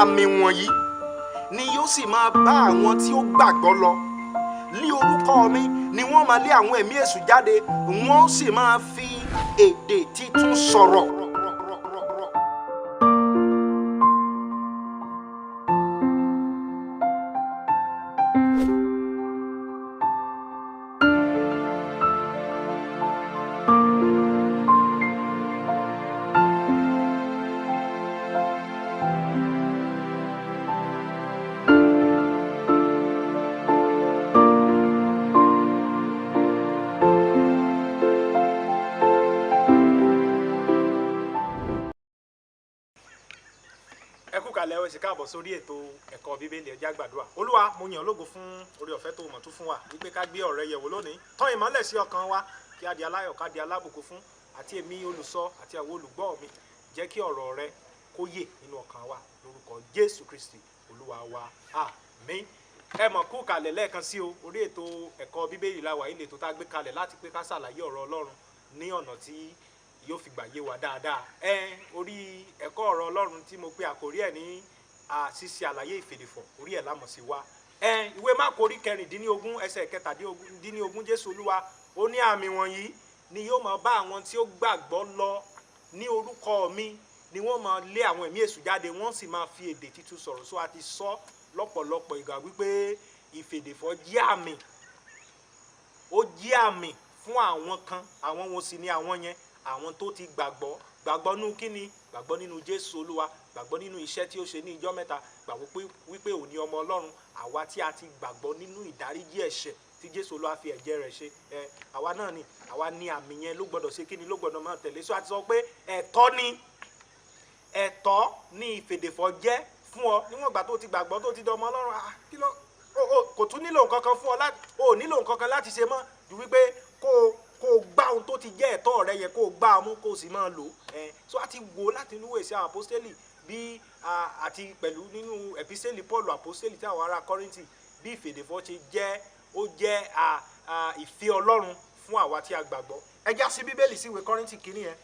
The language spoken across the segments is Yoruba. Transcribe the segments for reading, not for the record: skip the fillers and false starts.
Àmì wọ̀nyí ni yóò sì máa bá àwọn tí ó gbàgbọ́ lọ. Ní orúkọ mi ni wọ́n máa lé àwọn ẹ̀mí èṣù jáde, wọ́n sì máa fi èdè títún sọ̀rọ̀. Ẹ kú kalẹ̀, ẹ sì káàbọ̀ sórí ètò ẹ̀kọ́ Bíbélì. Ẹ jẹ́ á gbàdúrà. Olúwa, mo yàn ọ́ lógo fún oore ọ̀fẹ́ tó mọ̀ tún fún wa wípé ká gbé ọ̀rẹ́ yẹ̀wò lónìí. Tán ìmọ́lẹ̀ sí ọkàn wa, kí a di aláyọ̀, ká di alábùkún fún, àti èmi olùsọ àti àwọn olùgbọ́ mi. Jẹ́ kí ọ̀rọ̀ rẹ kó yè nínú ọkàn wa, lórúkọ Jésù Kristi Olúwa wa, àmín. Ẹ mọ̀ kú kalẹ̀ lẹ́ẹ̀kan sí o. Orí ètò ẹ̀kọ́ Bíbélì la wà. Ilé ètò tá a gbé kalẹ̀ láti pé ká ṣàlàyé ọ̀rọ̀ Ọlọ́run ní ọ̀nà tí yóò fi gbà yé wa dáadáa. Ẹ orí ẹ̀kọ́ ọ̀rọ̀ Ọlọ́run tí mo pe àkórí ẹ̀ ní ṣíṣe àlàyé ìfèdèfọ̀, orí ẹ̀ lámọ̀ sí wa. Ẹ ìwé Máàkù orí 16 ẹsẹ̀ 17, Jésù Olúwa ó ní àmì wọ̀nyí ni yóò máa bá àwọn tí ó gbàgbọ́ lọ. Ní orúkọ mi ni wọ́n máa lé àwọn ẹ̀mí èṣù jáde, wọ́n sì máa fi èdè títún sọ̀rọ̀. So a ti sọ lọ́pọ̀lọpọ̀ ìgbà wípé ìfèdèfọ̀ jẹ́ àmì, ó jẹ́ àmì fún àwọn kan. Àwọn wo sì ni àwọn yẹn? Àwọn tó ti gbàgbọ́. Gbàgbọ́ nínú kíni? Gbàgbọ́ nínú Jésù Olúwa, gbàgbọ́ nínú iṣẹ́ tí ó ṣe ní ijọ́ mẹ́ta, gbàgbọ́ pé wípé òun ni ọmọ Ọlọ́run. Àwa tí a ti gbàgbọ́ nínú ìdáríjì ẹ̀ṣẹ̀ tí Jésù Olúwa fi ẹ̀jẹ̀ rẹ̀ ṣe, ẹ àwa náà ni, àwa ní àmì yẹn ló gbọ́dọ̀ ṣe kíni, ló gbọ́dọ̀ máa tẹ̀lé. So a ti sọ pé ẹ̀tọ́ ni, ẹ̀tọ́ ni ìfèdèfọ̀ jẹ́ fún ọ níwọ̀n ìgbà tó ti gbàgbọ́, tó ti dọmọ Ọlọ́run. Kí ló kò tún nílò nǹkan kan fún ọ láti o nílò nǹkan kan láti ṣe mọ́ ju wípé kó o gbá ohun tó ti jẹ́ ẹ̀tọ́ rẹ yẹ, kó o gbá ọmú, kó o sì máa lò ẹ. So a ti wò láti inú ìwé sí àwọn àpọ́stélì bí àti pẹ̀lú nínú ẹ̀písẹ́lì Paul àpọ́stélì tí àwọn ará Kọ́ríńtì, bí ìfèdèfọ̀ ṣe jẹ́, ó jẹ́ ìfẹ́ Ọlọ́run fún àwa tí a gbàgbọ́. Ẹ já sí Bíbélì, sí ìwé Kọ́ríńtì kìíní yẹn,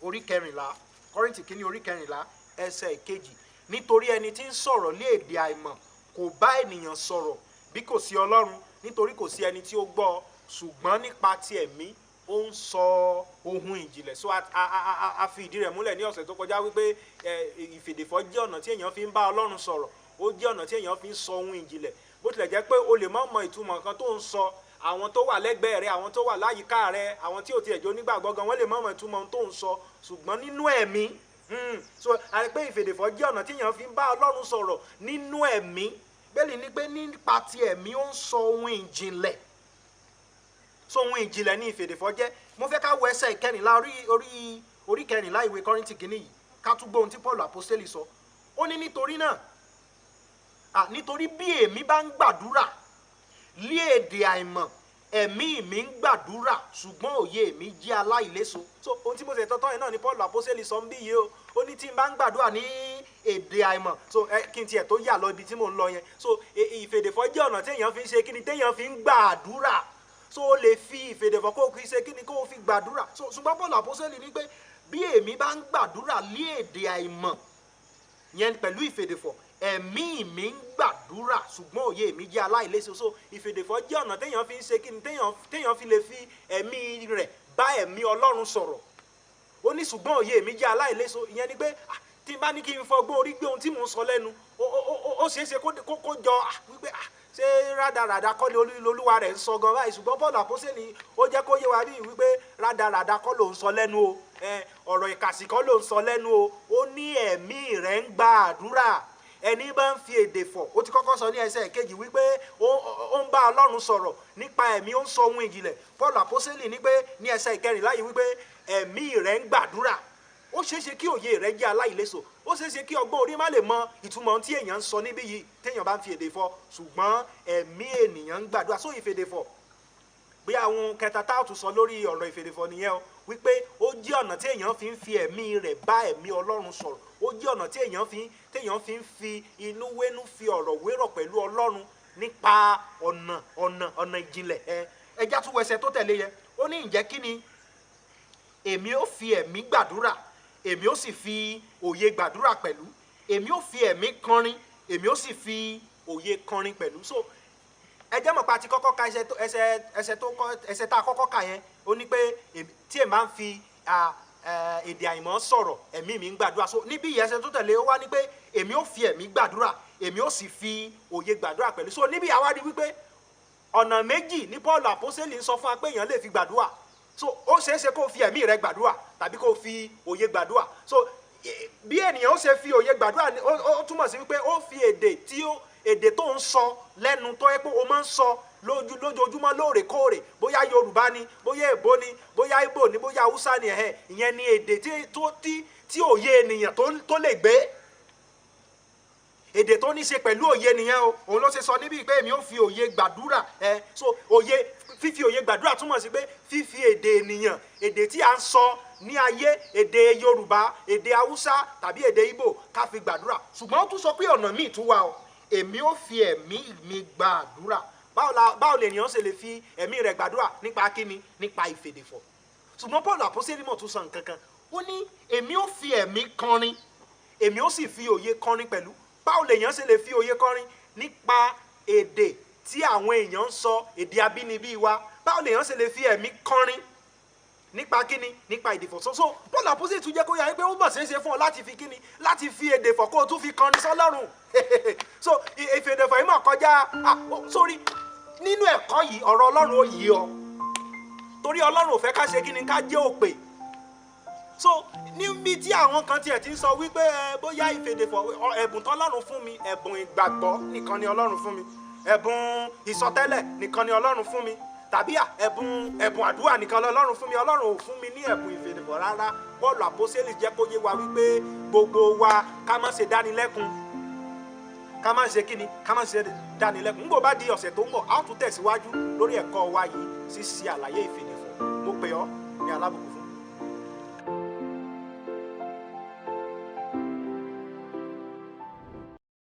orí 14. Kọ́ríńtì kìíní orí 14 ẹsẹ̀ 2. Nítorí ẹni tí ń sọ̀rọ̀ ní èdè àìmọ̀ kò bá ènìyàn sọ̀rọ̀ bí kò sí Ọlọ́run, nítorí kò sí ẹni tí ó gbọ́, ṣùgbọ́n nípa ti ẹ̀mí ó ń sọ ohun ìjìnlẹ̀. So a fi ìdí rẹ̀ múlẹ̀ ní ọ̀sẹ̀ tó kọjá wípé ìfèdèfọ̀ jẹ́ ọ̀nà tí èèyàn fi ń bá Ọlọ́run sọ̀rọ̀, ó jẹ́ ọ̀nà tí èèyàn fi ń sọ ohun ìjìnlẹ̀. Bó tilẹ̀ jẹ́ pé o lè má mọ ìtumọ̀ nǹkan tó ń sọ, àwọn tó wà lẹ́gbẹ̀ẹ́ rẹ, àwọn tó wà láyìíká rẹ, àwọn tí ò tiẹ̀ jẹ́ onígbàgbọ́ gan, wọ́n lè má mọ ìtumọ̀ ohun tó ń sọ, ṣùgbọ́n nínú ẹ̀mí. So a rí pé ìfèdèfọ̀ jẹ́ ọ̀nà tí èèyàn fi ń bá Ọlọ́run sọ̀rọ̀ nínú ẹ̀mí. Bẹ́ẹ̀ ni pé nípa ti ẹ̀mí ó ń sọ ohun ìjìnlẹ̀. So ohun ìjìnlẹ̀ ní ìfèdèfọ̀ jẹ́. Mo fẹ́ ká wo ẹsẹ̀ 14 orí 14 ìwé Kọ́ríńtì kìíní yìí, ká tún gbọ́ ohun tí Paul àpọ́stélì sọ. Ó ní nítorí náà, nítorí bí èmi bá ń gbàdúrà lé èdè àìmọ̀, ẹ̀mí mi ń gbàdúrà, ṣùgbọ́n òye mi jẹ́ aláìléso. So ohun tí mo ṣe tọ́tọ́ yẹn náà ni Paul àpọ́stélì sọ ń bí yìí o. Ó ní tí n bá ń gbàdúrà ní èdè àìmọ̀. So ẹ kí n tiẹ̀ tó yà lọ ibi tí mò ń lọ yẹn. So ìfèdèfọ̀ jẹ́ ọ̀nà téèyàn fi ń ṣe kíni, téèyàn fi ń gbàdúrà. So o lè fi ìfèdèfọ̀ kó o fi ṣe kíni, kó o fi gbàdúrà. So ṣùgbọ́n Paul àpọ́sítélì ní pé bí èmi bá ń gbàdúrà lé èdè àìmọ̀ yẹn pẹ̀lú ìfèdèfọ̀, ẹ̀mí mi ń gbàdúrà, ṣùgbọ́n òye mi jẹ́ aláìléso. So ìfèdèfọ̀ jẹ́ ọ̀nà téèyàn fi ń ṣe kíni, téèyàn fi lè fi ẹ̀mí rẹ̀ bá ẹ̀mí Ọlọ́run sọ̀rọ̀. Ó ní ṣùgbọ́n òye mi jẹ́ aláìléso. Ìyẹn ni pé tí n bá ní kí n fọgbọ́n orí gbé ohun tí mò ń sọ lẹ́nu, ó ṣeé ṣe kó jọ wípé ṣé rádaràda kọ́ ni olúwa rẹ̀ ń sọ gan báyìí. Ṣùgbọ́n Paul àpọ́sítélì ó jẹ́ kó yé wa bí wípé rádaràda kọ́ ló ń sọ lẹ́nu o, ọ̀rọ̀ ìkàsì kọ́ ló ń sọ lẹ́nu o. Ó ní ẹ̀mí rẹ̀ ń gba àdúrà. Ẹni bá ń fi èdè fọ̀, ó ti kọ́kọ́ sọ ní ẹsẹ̀ 2 wípé ó ń bá Ọlọ́run sọ̀rọ̀ nípa ẹ̀mí, ó ń sọ ohun ìjìnlẹ̀. Paul àpọ́sítélì ní pé ní ẹsẹ̀ 14 yìí wípé ẹ̀mí rẹ̀ ń gbàdúrà. Ó ṣeé ṣe kí òye rẹ̀ jẹ́ aláìléso, ó ṣeé ṣe kí ọgbọ́n orí má lè mọ ìtumọ̀ tí èèyàn ń sọ níbí yìí téèyàn bá ń fi èdè fọ̀, ṣùgbọ́n ẹ̀mí ènìyàn ń gbàdúrà. So ìfèdèfọ̀, bí àwọn kẹta tá a tún sọ lórí ọ̀rọ̀ ìfèdèfọ̀ nìyẹn o, wípé ó jẹ́ ọ̀nà tí èèyàn fi ń fi ẹ̀mí rẹ̀ bá ẹ̀mí Ọlọ́run sọ̀rọ̀. Ó jẹ́ ọ̀nà tí èèyàn fi ń fi inú wénú fi ọ̀rọ̀ wérọ̀ pẹ̀lú Ọlọ́run nípa ọ̀nà ìjìnlẹ̀. Ẹja tún wẹsẹ̀ tó tẹ̀lé yẹn. Ó ní ǹjẹ́ kí ni èmi ó fi ẹ̀mí gbàdúrà, èmi ó sì fi òye gbàdúrà pẹ̀lú. Èmi ó fi ẹ̀mí kọrin, èmi ó sì fi òye kọrin pẹ̀lú. So ẹ jẹ́ mọ̀ pé a ti kọ́kọ́ ka ẹsẹ̀ tá a kọ́kọ́ kà yẹn, ó ní pé tí èmi máa ń fi èdè àìmọ̀ sọ̀rọ̀, ẹ̀mí mi ń gbàdúrà. So níbí ẹsẹ̀ tó tẹ̀lé, ó wá ní pé èmi ó fi ẹ̀mí gbàdúrà, èmi ó sì fi òye gbàdúrà pẹ̀lú. So níbí àwa rí wípé ọ̀nà méjì ní Paul àpọ́sítélì ń sọ fún wa pé èèyàn lè fi gbàdúrà. So ó ṣeé ṣe kó o fi ẹ̀mí rẹ gbàdúrà tàbí kó o fi òye gbàdúrà. So bí ènìyàn ó ṣe fi òye gbàdúrà, ó túmọ̀ sí wípé ó fi èdè tó ń sọ lẹ́nu, tó yẹ pé o máa ń sọ lójoojúmọ́ lóòrèkóòrè, bóyá Yorùbá ni, bóyá Èbó ni, bóyá Ìgbò ni, bóyá Haúsá ni, ẹ̀hẹ́, ìyẹn ni èdè tí òye ènìyàn tó lè gbé, èdè tó ní ṣe pẹ̀lú òye nìyẹn o. Òun ló ṣe sọ níbí pé èmi ó fi òye gbàdúrà. Ẹ so òye, fífi òye gbàdúrà túmọ̀ sí pé fífi èdè ènìyàn, èdè tí a ń sọ ní ayé, èdè Yorùbá, èdè Haúsá tàbí èdè Ìgbò, ká fi gbàdúrà. Ṣùgbọ́n ó tún sọ pé ọ̀nà míì tún wà o, èmi ó fi ẹ̀mí mi gbàdúrà. Báwo lènìyàn ṣe lè fi ẹ̀mí rẹ̀ gbàdúrà? Nípa kíni? Nípa ìfèdèfọ̀. Ṣùgbọ́n Paul àpọ́sítélì mọ̀ tún sọ nǹkan kan, ó ní èmi ó fi ẹ̀mí kọrin, èmi ó sì fi òye kọrin pẹ̀lú. Báwo lèèyàn ṣe lè fi òye kọrin? Nípa èdè tí àwọn èèyàn ń sọ, èdè abínibí wa. Báwo lèèyàn ṣe lè fi ẹ̀mí kọrin? Nípa kíni? Nípa ìdìfọ̀. So Paul àpọ́sítélì tún jẹ́ kó yà wípé ó bọ̀ ṣeéṣe fún ọ láti fi kíni, láti fi èdè fọ̀ kó o tún fi kọrin sọ́lọ́run. So ìfèdèfọ̀ yìí mọ̀ kọjá sórí nínú ẹ̀kọ́ yìí, ọ̀rọ̀ Ọlọ́run ó yí ọ, torí Ọlọ́run ò fẹ́ ká ṣe kíni, ká jẹ́ òpè. So níbi tí àwọn kan tiẹ̀ ti ń sọ wípé bóyá ìfèdèfọ̀, ẹ̀bùn tọ́lọ́run fún mi, ẹ̀bùn ìgbàgbọ́ nìkan ni Ọlọ́run fún mi, ẹ̀bùn ìsọtẹ́lẹ̀ nìkan ni Ọlọ́run fún mi, tàbí ẹ̀bùn àdúrà nìkan lọ́lọ́run fún mi, Ọlọ́run ò fún mi ní ẹ̀bùn ìfèdèfọ̀ rárá. Paul àpọ́sítélì jẹ́ kó yé wa wípé gbogbo wa ká má ṣe dánilẹ́kun, ká má ṣe kíni, ká má ṣe dánilẹ́kun. Nígbà bá di ọ̀sẹ̀ tó ń bọ̀, a ó tún tẹ̀síwájú lórí ẹ̀kọ́ wa yìí, ṣíṣe àlàyé ìfèdèfọ̀. Mo pè ọ́ ní alábùkún fún.